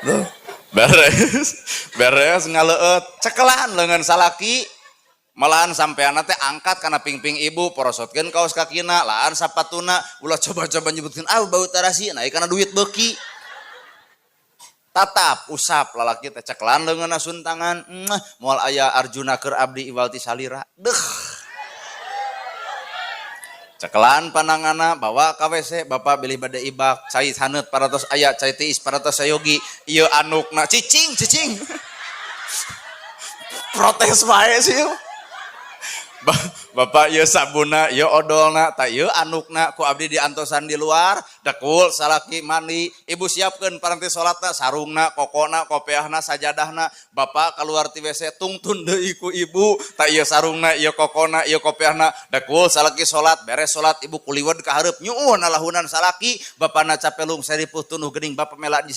Tuh. Beres, beres ngaleueut, cekelan leungeun salaki. Malahan sampean teh angkat kana pingping ibu, porosotkeun kaos kakina, laan sapatuna, ulah coba-coba nyebutkeun ah bau tarasi, naik kana duit beuki. Tatap usap lalaki teh cekelan leungeunna suntangan, moal aya Arjuna keur abdi iwal ti salira. Deuh. Cekelan panangana bawa ka WC, bapak bilih bade ibak, cai haneut paratos aya, cai tiis paratos sayogi, ieu andukna cicing cicing. Protes wae sih. Bapak ieu sabuna, ieu odolna, tah ieu andukna ku abdi diantosan di luar, dekul salaki mandi, ibu siapkeun paranti salatna, sarungna, kokona, kopeahna, sajadahna, bapak keluar ti WC tungtun deui ku ibu, tah ieu sarungna, ieu kokona, ieu kopeahna, dekul salaki salat, beres salat ibu kuliwed ka hareup, nyuuh nalahunan salaki, bapana capelung seripuh tunuh geuning, bapak mela di